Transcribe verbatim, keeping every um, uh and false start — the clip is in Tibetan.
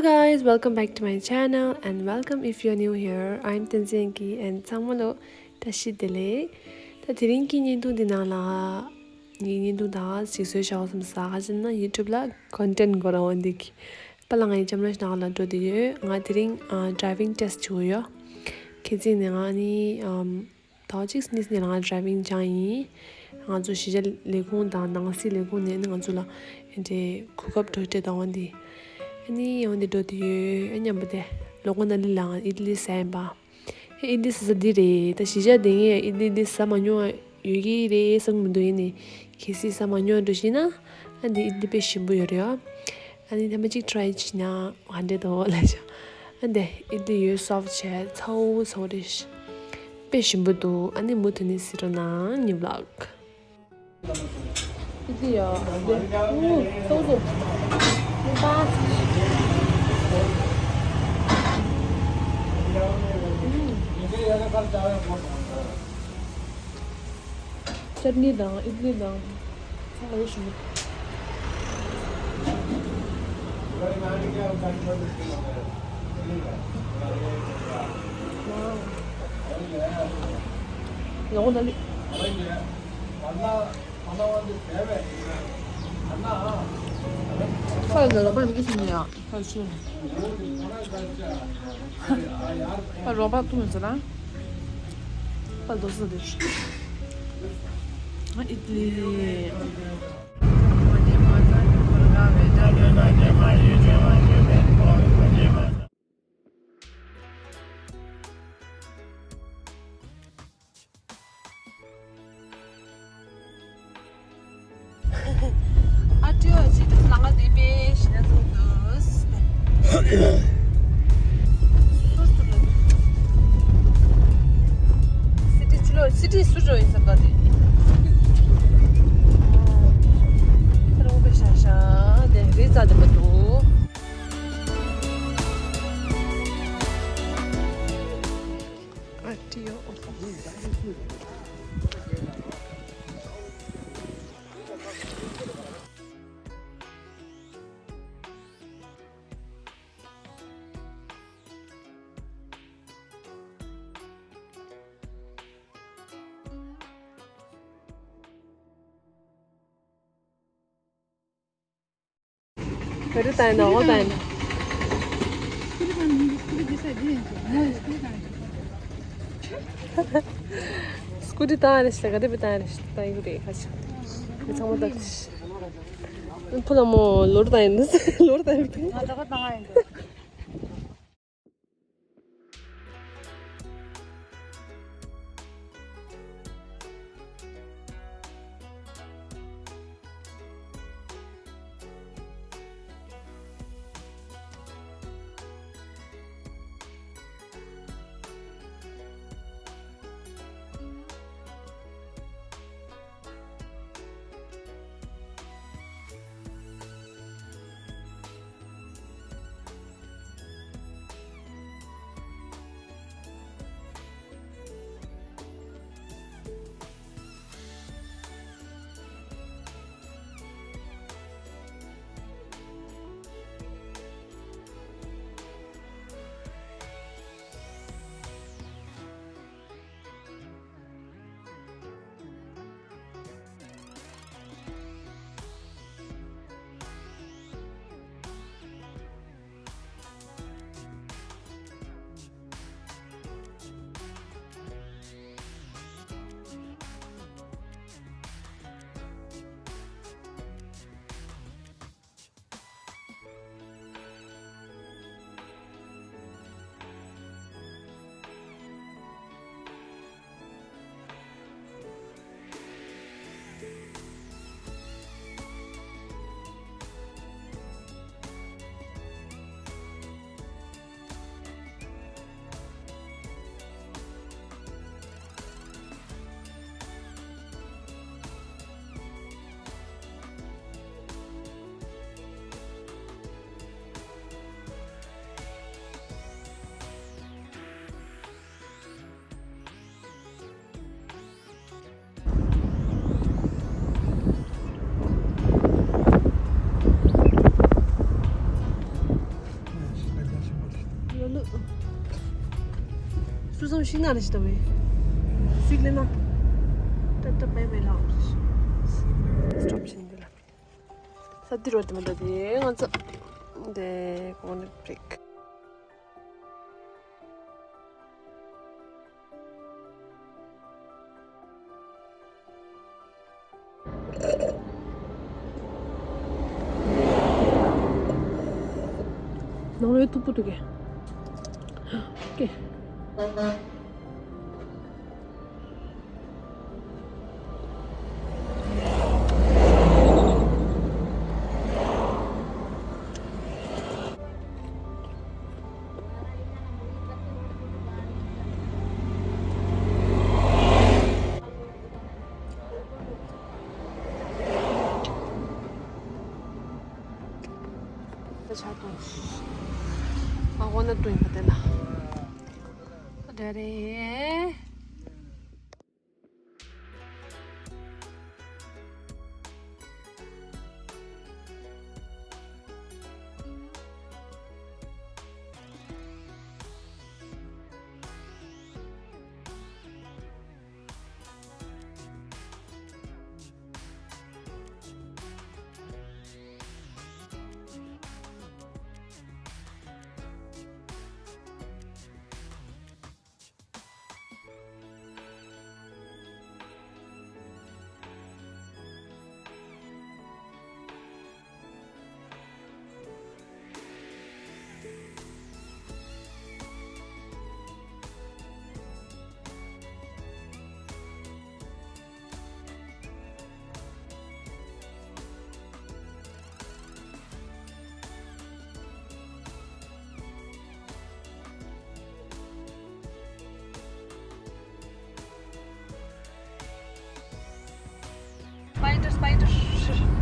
Guys, welcome back to my channel and welcome if you're new here. I'm Tenzin Ki and ཚང་མ་ལ་བཀྲ་ཤིས་བདེ་ལེགས། ད་དེ་རིང་གི་བརྙན་ཐུང་འདི་ནང་ལ་ངའི་བརྙན་ཐུང་དང་ཞིག་བཟོས་བཞག་བསམ་ས་ཧ་ཅང་ན་YouTube ལ་content འགོ་ར་འོང་འདི་གི་པ་ལ་ང་ཡི་ཅམ་ལ་ཤ་ནག་ལ་འགྲོ་དེ་ཡོད། ང་དེ་རིང་ཨ་driving test བྱེད་དགོས་ཡོད། ཁྱེད་ཚིག་ནས་ང་ནི་ཨམ། ཟླ་བ་གཅིག་གཉིས་ནས་རང་driving སྦྱངས་ཡིན། ང་ཚོ་གཞིས་ཆགས་ལས་ཁུངས་དང་ནང་སྲིད་ལས་ཁུངས་ནས་ནི་ང་ཚོ་ལ་ཨེ་འདྲའི་གོ་སྐབས་སྤྲོད་སྤྲད་དང་འོན་ཏེ། ཨ་ནི་འོན་ཏེ་འགྲོ་དེ་ཡོད་ཨ་མཉམ་པོ་དེ་ལོ་ངོ་ན་ལི་ལའང་ཨི་ཏི་ལི་ཟ་ཡིན་པ། ཨི་ཏི་ལི་ཟ་ས་འདི་རེད། ད་གཞིས་ཆགས་དེ་ངས་ཨི་ཏི་ལི་ཟ་མ་མྱོང་ཡོད་ཀྱི་རེད་བསམ་གྱི་མི་འདུག་ཡིན་ནི་གལ་སྲིད་ཟ་མ་མྱོང་འགྲོ་ཤེས་ན་ཨ་འདི་ཨི་ཏི་ལི་དཔེ་ཞིམ་པོ་ཡོད་རེད་ཨ། ཨ་ནི་ཐེངས་མ་གཅིག་try བྱས་ན་ཧ་འདྲེ་དོ་ལ་ཤ། ཨ་འདི་ཨི་ཏི་ལི་ཡོད་soft བྱས་ཚ་བོ་ཚ་བོ་རེད་ཤ། དཔེ་ཞིམ་པོ་འདུག་ཨ་ནི་མུ་མཐུད་ནས་གཟིགས་རོགས་གནང་ངའི་vlog། ཨི་ཏི་ལི་ཡོད་འདི་ཨུ་ཚ་བོ་ཚ་བོ། ཅར་ནི་དང་ཨི་ཏི་ལི་དང་ཚང་མ་ལ་ཞུ། ལོག་ན་ལི། ཁ་ལ་ལོག་པ་མི་ཤེས་ནས་ཡང་ཁ་ཆུ། ཁ་རོགས་པ་ཐུག་མི་ཟེར་ན། ཁ་རྡོ་སུ་དེ། ཨི་ཏི་ལི། ཨ་ཅོ་ཅི་དུས་ལ་ང་དེ་པེ་ཤི་ན་ཚོ་དུས། སུར་སུར་ལ། སི་ཏི་ཅི་ལོ་སི་ཏི་སུར་རོ་ཡིན་ས་ག་དེ། ཁ་རོག་པེ་ཤ་ཤ་དེ་རི་ཙ་དེ་མ་དུ། ཨ་ཏི་ཡོ། ག་རེ་བཏང་ཡིན་ན་འོ་བཏང་ཡིན་ན། སྐུ་ཏི་བཏང་རེད་ཤག་ག་རེ་བཏང་རེད་ཤག་བཏང་ཡོད་རེད་ཁ་ཤག་མི་ཚང་མ་བཏང་རེད་ཤག་ཕུ་ལ་མོ་ལོར་བཏང་ཡིན་ལོར་བཏང་ཡིན། ང་ད་ག་བཏང་ཡིན་འདུག་སུ་སང་ཤིང་ནགས་རེ་ཞིག་ལྟ་བས། སིག་ལེ་ན། ཏ་ཏ་བའི་བའི་ལགས། སི་ཊོབ་བྱེད་འདི་ལ། ས་འདི་རོ་དེ་མ་ད་དེ་ང་ཚོ། དེ་གོང་ནས་བྲེག་ནང་ལོགས་སྟུག་པོ་འདུག་གས། ཀེ། ད་ཆ་ཏོ། ཨ་ཝ་ན་ཏོ་ཡིན་པ་དེ་ལ། ད་རེད། སྤའི་ཌར། སྤའི་ཌར།